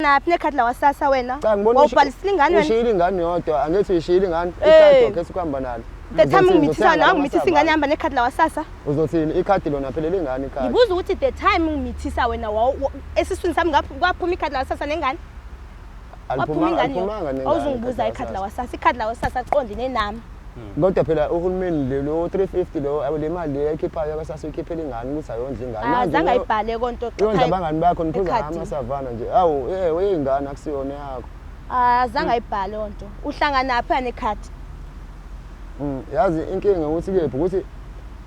Naphi nekhadi lakwaSASSA wena? Cha ngibona Wawubhalisile ingane wena? Ushiyile ingane yodwa, angithi uyishiyile ingane. Eh. Ikhadi wakhetha ukuhamba nalo. The time Uzothini, ngimithisa uzothenga nawe ngimithisa ingane lamasavana? ihamba nekhadi lakwaSASSA. Uzothini ikhadi lona phela lengane ikhadi. Ngibuza ukuthi the time ngimithisa wena esiswini sami kwaphuma ikhadi lakwaSASSA nengane? Kwaphuma Aliphumanga ingane aliphumanga yodwa. nengane. Awuzungibuza ikhadi lakwaSASSA. Ikhadi lakwaSASSA qondene nami. Kodwa phela uhulumeni le lo 350 lo awu le mali le ayikhiphayo yakwaSASSA uyikhiphela ingane ukuthi ayondle ingane. Ah, Manje zange ayibhale konto. Uyondla abangani bakho niphuza ekhadini. ngamasavana nje. Awu eh uyingane akusiyona yakho. Ah, zange ayibhale lonto. Uhlanganaphi nekhadi? Yazi inkinga ukuthi kephi ukuthi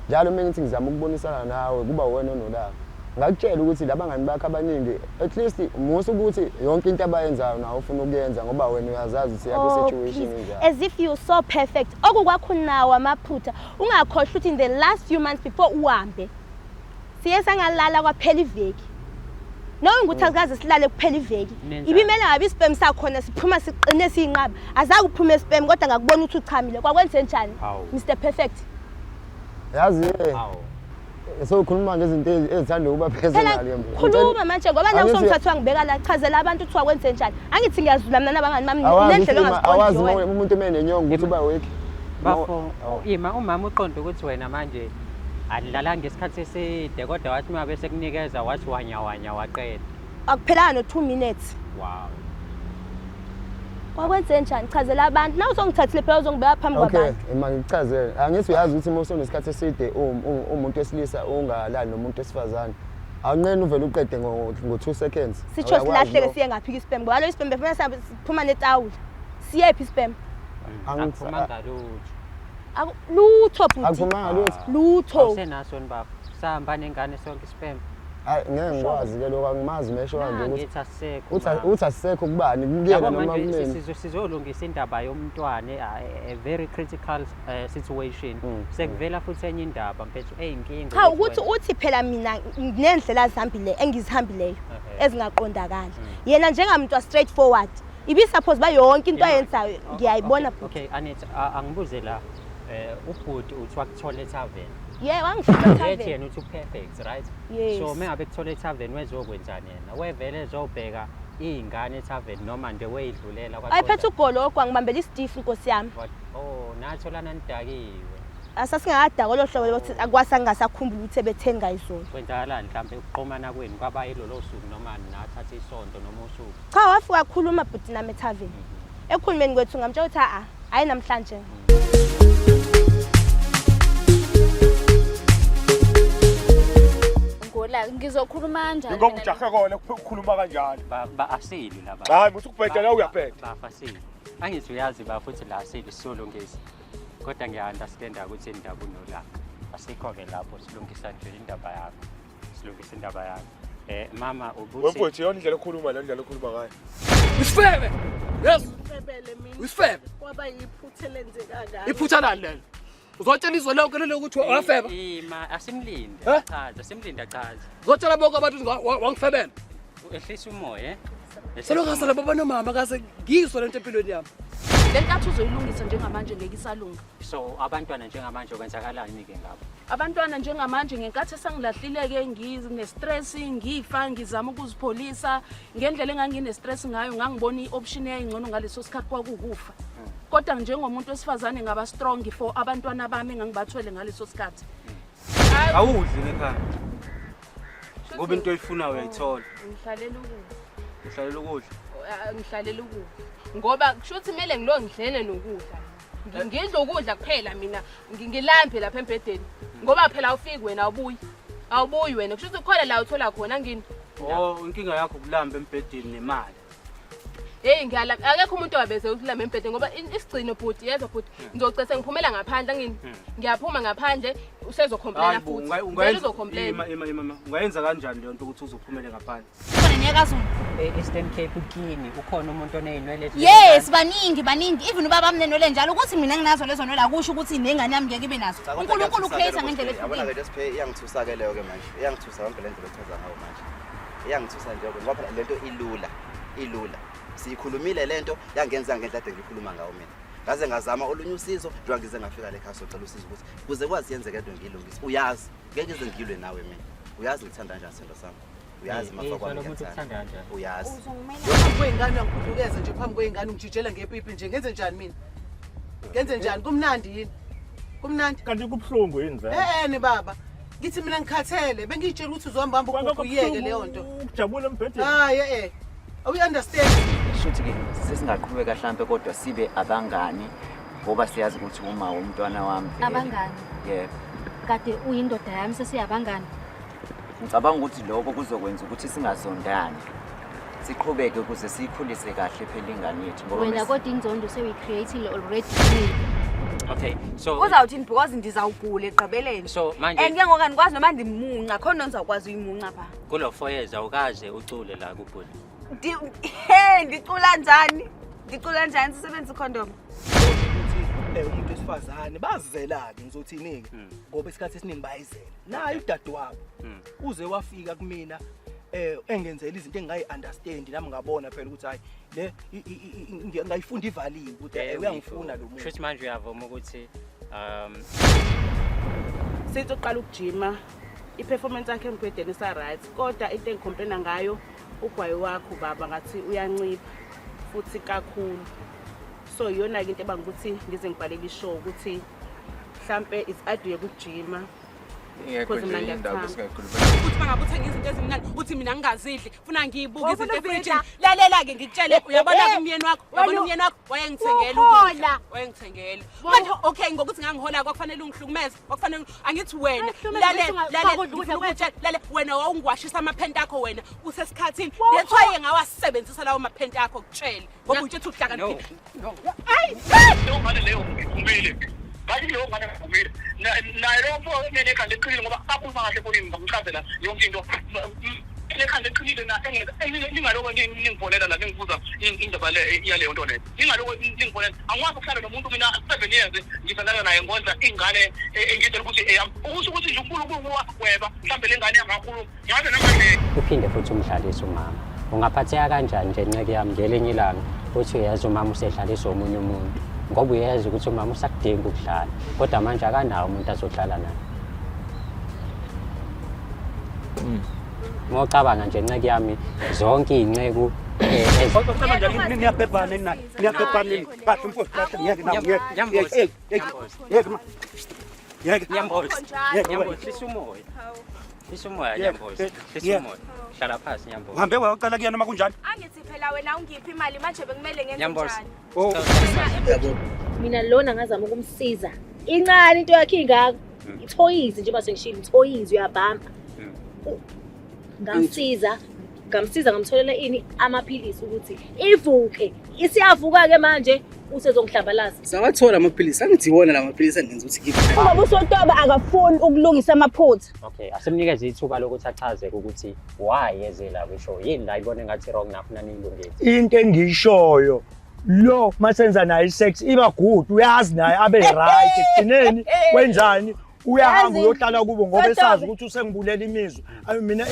njalo uma ngithi ngizama ukubonisana nawe kuba wena onolaka. Ngakutshela ukuthi labangani bakho abaningi at least musa ukuthi yonke into abayenzayo nawe ufuna ukuyenza ngoba wena uyazazi ukuthi yakho Oh, situation please. injani. As if you're so perfect. Okukwakho nawo amaphutha. Ungakhohlwa ukuthi in the last few months before uhambe siye sangalala kwaphela iveki. Knowing ukuthi asikaze silale kuphela iveki. Nenzani? Ibimele ngabe isperm sakhona siphuma siqine siyinqaba. Azange uphume isperm kodwa ngakubona ukuthi uchamile. Kwakwenze njani? Hawu. Mr Perfect. Yazi eh Hawu. sewukhuluma ngezinto ezithanda ukuba Phela personal ke manje. khuluma manje ngoba nawe Angithi- usongithatha wangibeka la chazela abantu ukuthi wakwenze njani. Angithi ngiyazula mina nabangani bami Awazi nendlela ukuthi awazi ongaziqondi wena. umuntu uma enenyongo ukuthi uba weak. Bafo, ima umama uqonda ukuthi wena manje alidlalanga ngesikhathi eside kodwa wathi uma bese kunikeza wathi wanya wanya waqeda. Akuphelanga no 2 minutes. Wow. Kwakwenze njani? Chazela abantu. Nawe usongithathile phela uzongibeka phambi Okay, kwabantu. ima ngikuchazele. Angithi uyazi ukuthi uma usunesikhathi eside umuntu wesilisa ungalali nomuntu wesifazane. Awunqeni uvele uqede ngo 2 seconds. Sitsho Awuyakwazi silahleke lokho. siye ngaphi isperm ngoba lo isperm befuna sihambe siphuma netawula. Siyephi isperm? Akuphumanga lutho. Lutho bhuti. Akuphumanga lutho. Lutho. Awusenaso ni bafo. Sahamba nengane sonke isperm. Hayi ngeke ngikwazi ke lokho angimazi mesho kanje ukuthi Ngithi asisekho. uthi mama. uthi asisekho kubani kuyena Yabo noma manje kumina. sizolungisa indaba yomntwana a very critical situation. Sekuvela futhi enye indaba mfethu eyinkinga. Cha ukuthi uthi phela mina nginendlela zihambile engizihambileyo ezingaqondakali. Yena njengamuntu wa straight forward. Ibi suppose ba yonke into ayenzayo ngiyayibona bhuti. Okay Anita angibuze la ubhuti uthi wakuthola etavern. Yeah, wangifika Yethi etavern. yena uthi perfect right? Yes. So uma ngabe kuthola etavern wezokwenzani yena? Wevele ezobheka iy'ngane etavern noma nje weyidlulela Ayiphethe ugoloko angibambela isitifu nkosi yami. Oh natholana nidakiwe. Asasingakadakwa lo hlobo lokuthi akwasa ngingasakhumbula ukuthi ebetheni ngayizolo. Kwenzakalani mhlambe ukuqomana kwenu kwaba yilolo suku noma nathatha isonto noma usuku? Cha wafika wakhuluma bhuti nami ethaveni. Ekukhulumeni kwethu ngamtshela ukuthi a hayi namhlanje. Ngolaka ngizokhuluma kanjani? Ngoba mina ujahe kona ukukhuluma kanjalo. Ba asili laba. Hayi musu kubheda la uyabheda. Bafa asili. Angithi uyazi ba futhi la asili sizolungisa. Kodwa ngiya-understanda ukuthi indaba unolaka. Asikho-ke lapho silungisa nje indaba yakho. Silungisa indaba yakho. Mama ubuthi Wemfowethu yona indlela okhuluma le ndlela okhuluma ngayo. Isifebe. Yes, Ngifebele mina. isifebe. Kwaba yiphutha elenzeka kabi. Iphutha lani lelo? Uzotshela izwe lonke lelo ukuthi wafeba. Ima asimlinde Eh? achaze, asimlinde achaze. Uzotshela bonke abantu ukuthi wangifebela. Ehlisa umoya eh? Ehlisa Selokhu umoya. ngasala baba nomama kaze ngizwe lento empilweni yami. Le nkathi uzoyilungisa njengamanje ngeke isalunga. So abantwana njengamanje kwenzakalani ke ngabo? Abantwana njengamanje ngenkathi esangilahlile-ke ngine-stress ngifa ngizama ukuzipholisa ngendlela engangine-stress ngayo ngangibona i-option eyayingcono ngaleso sikhathi kwakuwukufa. Kodwa njengomuntu wesifazane ngaba strong for abantwana bami engangibathwele ngaleso sikhathi. Awudli nekhaya. Ngoba into oyifunayo uyayithola. Ngihlalela ukudla. Uhlalela ukudla. Ngihlalela ukudla. Ngoba kusho ukuthi kumele ngilo ngidlene nokudla. Ngidla ukudla kuphela mina ngilambe lapha embhedeni. Ngoba phela awufiki wena awubuyi. Awubuyi wena. Kusho ukuthi khona la uthola khona ngini. Oh, inkinga yakho ukulamba embhedeni nemali. Hey ngiyalamba. Akekho umuntu owabeze ukulamba embhedeni ngoba isigcino bhuti yezwa bhuti. Ngizocese ngiphumela ngaphandle ngini. Ngiyaphuma ngaphandle usezocomplaina futhi. Vele uzocomplain. Ima ima ima. Ungayenza kanjani leyo nto ukuthi uzophumele ngaphandle? Khona niyakazulu. E-Eastern Cape kini ukhona umuntu oney'nwele Yes, baningi baningi even ubaba wami njalo ukuthi mina nginazo lezo nwele akusho ukuthi nengane yami ngeke ibe nazo. uNkulunkulu ucreate ngendlela Yabona ehlukile. ke lesiphe iyangithusa ke leyo ke manje. Iyangithusa yonke le ndlela ochaza ngayo manje. Iyangithusa nje ngoba phela lento ilula. Ilula. Siyikhulumile lento yangenza ngendlela ade ngikhuluma ngayo mina. Ngaze ngazama olunye usizo njengoba ngize ngafika le khaya socela usizo ukuthi kuze kwazi yenzeke lento ngiyilungise. Uyazi ngeke ngize ngilwe nawe mina. Uyazi ngikuthanda kanjani sithando sami. Uyazi Eh, mafa eh, kwami zwana ukuthi ngiyakuthanda. ukuthanda kanjani. Uyazi. Phambi kwey'ngane uyangihudukeza nje phambi kwey'ngane ungijijela ngepipi nje ngenze njani mina? Ngenze njani? Kumnandi yini? Kumnandi? Kanti kubuhlungu yini vele? Eh baba. Ngithi mina ngikhathele bengiyitshela ukuthi uzohamba hamba ugugu uyeke leyo nto. Ukujabula embhedeni. Hayi eh. Awuyi-understand. Shuthi ke sesingaqhubeka hlampe kodwa sibe abangani ngoba siyazi ukuthi uma umntwana wami vele. Abangani? Yebo. Kade uyindoda yami sesiyabangani. Ngicabanga ukuthi lokho kuzokwenza ukuthi singazondani. Siqhubeke ukuze siyikhulise kahle phela ingane yethu ngoba Wena kodwa inzondo sewuyi-create-ile already kimi. Okay, so Uzawuthini because ndizawugula ekugqibeleni. So manje And ke ngoku andikwazi noma ndimunca, khona nto ndizawukwazi uyimunca phaa. kulo 4 years awukaze ucule la kubhuti. He, ndicula njani? Ndicula njani sisebenzisa ikhondom? Umuntu wesifazane bazizela-ke ngizothini-ke ngoba isikhathi esiningi bayizela naye udadewabo uze wafika kumina engenzela izinto engingayi-understand nami ngabona phela ukuthi hhayi le ngayifunda ivaliwe ukuthi uyangifuna lo muntu. Shuthi manje uyavuma ukuthi Since uqala ukujima i-performance yakhe embhedeni isa-right kodwa into engicomplaina ngayo ugwayi wakho baba ngathi uyancipha futhi kakhulu. So iyona-ke into ebanga ukuthi ngize ngibhalele ishow ukuthi mhlampe is adwe ukujima. Ingekho Because nje mina indaba ngiyakuthanda. esingayikhulumela. Uthi mangabe uthenga izinto ezimnandi uthi mina ngingazidli funa ngiyibuke Wawufuna izinto ukuzidla? efrijini. Lalela-ke ngikutshele uyabona-ke umyeni wakho uyabona Wena- umyeni wakho wayengithengela Uhola. ukudla wayengithengela manje okay ngokuthi ngangihola kwakufanele ungihlukumeze kwakufanele angithi wena Wayekuhlukumeza lalela ukuthi ungafaki lalela ukudla ngifuna kwethu. ukutshela lalela wena wawungiwashisa amaphenti akho wena usesikhathini Wawuhola. that's why ngawasebenzisa lawo maphenti akho kutshele ngoba utshela ukuthi uhlakaniphile. Ayi Leyo ngane leyo ngivumile. Ngathi leyo ngane ngivumile. Naye lo mfo enekhanda eqinile ngoba akhuluma kahle efonini ngamchazela yonke into. Enekhanda eqinile na ningaloko ningifonela la ningibuza indaba le yaleyo nto leyo. Ningaloko ningifonela. Angikwazi ukuhlala nomuntu mina 7 years ngithandana naye ngondla ingane engitshela ukuthi eyami. Ukusho ukuthi nje uNkulunkulu wagweba mhlambe le ngane yangakhuluma. Ngabe namanje Uphinde futhi umdlalise umama. Ungaphatheka kanjani nje nceke yami ngelinye ilanga uthi uyazi umama usedlalisa omunye umuntu ngoba uyazi ukuthi umama usakudinga ukudlala kodwa manje akanawo umuntu azodlala naye. Uma ucabanga nje nceke yami zonke iy'nceku Niyabhebhana nina, niyabhebhana nina. Kahle mfowethu, kahle ngiyeke nawe, ngiyeke. Ngiyeke, ngiyeke ma. Ngiyeke. Nyambozi. Ngiyeke. Nyambozi, hlisa umoya. Hlisa umoya Yeke, Nyambozi. yeke, Hlisa yeke. umoya. Hlala phansi Nyambozi. Uhambe wayocela kuyena noma kunjani? Angithi phela wena ungiphi imali manje bekumele ngenze Nyambozi. njani? Oh. Yabo. Mina lona ngazama ukumsiza. Incane into yakhe ingaka. Ithoyizi njengoba sengishilo, ithoyizi uyabamba. Ngamsiza, ngamsiza ngamtholela ini amaphilisi ukuthi ivuke. Isiyavuka ke manje usezongihlambalaza. Sawathola amaphilisi, angithi iwona la maphilisi angenza ukuthi ngibe. Ubaba uSotoba akafuni ukulungisa amaphutha. Okay, asimnikeze ithuba lokuthi achaze ukuthi why eze la kwishow. Yini la ibona engathi wrong nafuna niyilungise. Into engiyishoyo lo masenza naye isex iba good uyazi naye abe right ekugcineni wenzani uyahamba Yazi, uyohlala kubo ngoba Sotobe. esazi ukuthi usengibulela imizwa Ayi, mina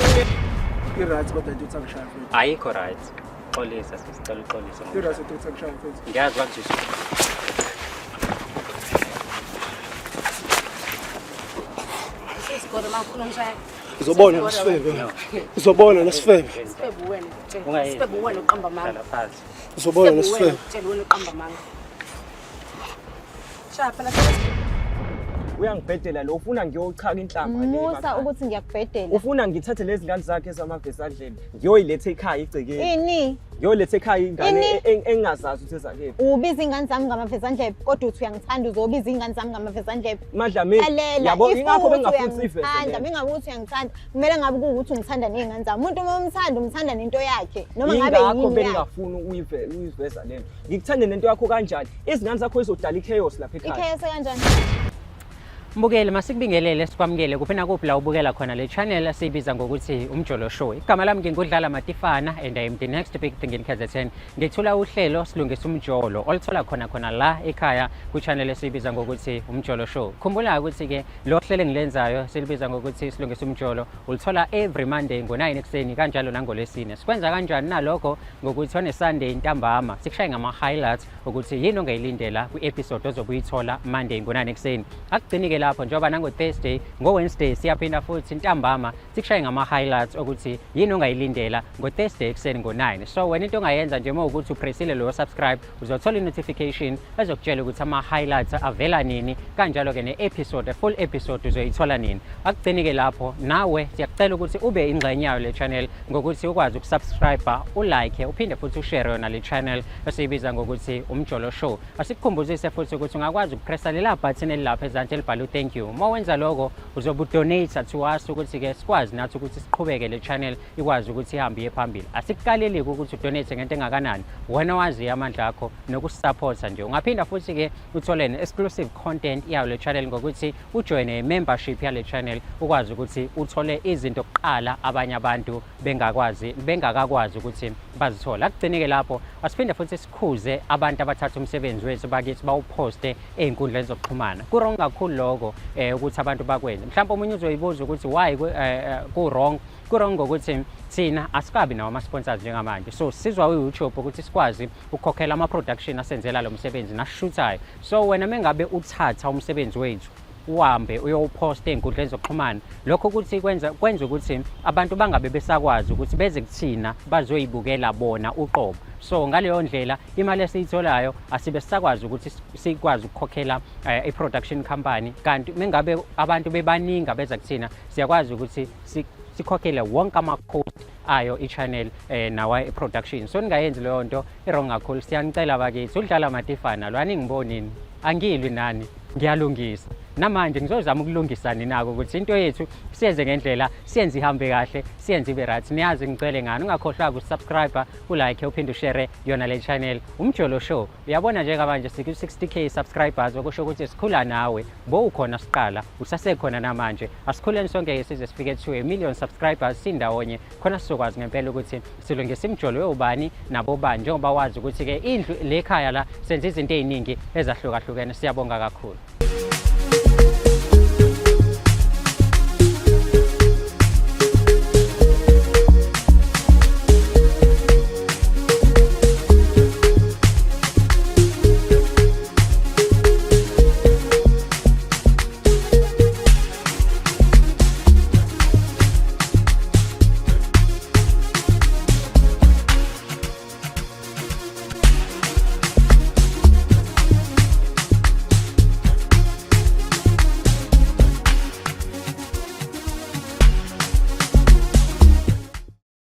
I-right kodwa into uthi angishaya mfethu. Ayikho right. Xolisa sisicela uxolise. I-right into uthi angishaya mfethu. Ngiyazi bakuzwisa. Isigoro makhulu ngishaya. Uzobona nasifebe. Uzobona nasifebe. Sifebe wena ngikutshela. Ungayenzi. Sifebe wena uqamba amanga. Hlala phansi. Uzobona Sifebe wena nasifebe. ngikutshela wena uqamba amanga. Shaya phela Uyangibhedela lo ufuna ngiyochaka inhlamba le Musa emakhaya. ukuthi ngiyakubhedela. Ufuna ngithathe lezi ngane zakhe ezamavesi andlebe ngiyoyiletha ekhaya igcekeni. Ini Ngiyoletha ekhaya ingane Ini? engingazazi ukuthi ezakephi. ubiza ingane zami ngamavezandlebe kodwa uthi uyangithanda uzobiza ingane zami ngamavezandlebe. Madlamini, Lalela, yabo if ingakho kuwukuthi bengingafuni siyiveze uyangithanda, lento. mingabe ukuthi uyangithanda, kumele ngabe kuwukuthi ungithanda ney'ngane zami. Umuntu uma umthanda, umthanda nento yakhe noma ngabe Yingakho yini yakhe. bengingafuni uyiveza lento. Ngikuthande nento yakho kanjani? Izingane zakho izodala ichaos lapha ekhaya. Ichaos kanjani? Mbukeli, masikubingelele sikwamukele kuphi nakuphi la ubukela khona le channel esiyibiza ngokuthi Umjolo Show. Igama lami ngingudlala Matifana and I am the next big thing in KZN. Ngethula uhlelo silungisa umjolo oluthola khona khona la ekhaya ku-channel esiyibiza ngokuthi Umjolo Show. Khumbula ukuthi ke lo hlelo engilenzayo silibiza ngokuthi silungisa umjolo ulithola every Monday ngo-9 ekuseni kanjalo nangolwesine. Sikwenza kanjani nalokho ngokuthi on a Sunday ntambama sikushaye ngama-highlights ukuthi yini ongayilindela kwi-episode ozobe uyithola Monday ngo-9 ekuseni. Akugcini-ke lapho njengoba nango-Thursday, ngo-Wednesday siyaphinda futhi ntambama sikushaye ngama-highlights okuthi yini ongayilindela ngo-Thursday ekuseni ngo-9. So wena into ongayenza nje uma ukuthi upressile loyo subscribe, uzothola i-notification ezokutshela ukuthi ama-highlights avela nini, kanjalo-ke ne-episode, full episode uzoyithola nini. Akugcini-ke lapho, nawe siyakucela ukuthi ube ingxenye yayo le channel ngokuthi ukwazi ukusubscribe, ulike, uphinde futhi ushare yona le channel esiyibiza ngokuthi Umjolo Show. Asikukhumbuzise futhi ukuthi ungakwazi ukupressa lela button elilapha ezansi elibhalwe thank you. Uma wenza lokho uzobe udonate to us ukuthi-ke sikwazi nathi ukuthi siqhubeke le channel ikwazi ukuthi ihambe iye phambili. Asikukaleli-ke ukuthi udonate ngento engakanani, wena waziyo amandla akho nokusupporta nje. Ungaphinda futhi-ke uthole ne-exclusive content yayo le channel ngokuthi ujoyine i-membership yale channel, ukwazi ukuthi uthole izinto kuqala abanye abantu bengakwazi bengakakwazi ukuthi bazithole. Akugcini-ke lapho, asiphinde futhi sikhuze abantu abathatha umsebenzi wethu bakithi bawuphoste ey'nkundleni zokuxhumana. Ku-wrong kakhulu lokho ukuthi abantu bakwenze. Mhlawumbe omunye uzoyibuza ukuthi why ku-wrong. Ku-wrong ngokuthi thina asikabi nawo ama-sponsors njengamanje, so sizwa u-YouTube ukuthi sikwazi ukukhokhela ama-production asenzela lo msebenzi nasishuthayo. So wena mengabe uthatha umsebenzi wethu uhambe uyowuphosta ey'nkundleni zokuxhumana, lokho ukuthi kwenza ukuthi abantu bangabe besakwazi ukuthi beze kuthina bazoyibukela bona uqobo. So ngaleyo ndlela imali esiyitholayo asibe sisakwazi ukuthi sikwazi ukukhokhela i-production company, kanti mengabe abantu bebaningi abeza kuthina siyakwazi ukuthi sikhokhele wonke ama-cost ayo i-channel nawa i-production. So ningayenzi leyo nto, i-wrong kakhulu. Siyanicela bakithi, udlala Matifana lo, aningibonini, angilwi nani, ngiyalungisa. Namanje ngizozama ukulungisa ninako ukuthi into yethu siyenze ngendlela, siyenze ihambe kahle, siyenze ibe right. Niyazi ngicele ngani, ungakhohlwa ukusubscribe, ulike, uphinde ushare yona le channel Umjolo Show. Uyabona njengamanje siku-60k subscribers, okusho ukuthi sikhula nawe, bowukhona siqala, usasekhona namanje. Asikhuleni sonke size sifike to a million subscribers sindawonye, khona sizokwazi ngempela ukuthi silungise imijolo yobani nabobani, njengoba wazi ukuthi-ke indlu le khaya la senza izinto ey'ningi ezahlukahlukene. Siyabonga kakhulu.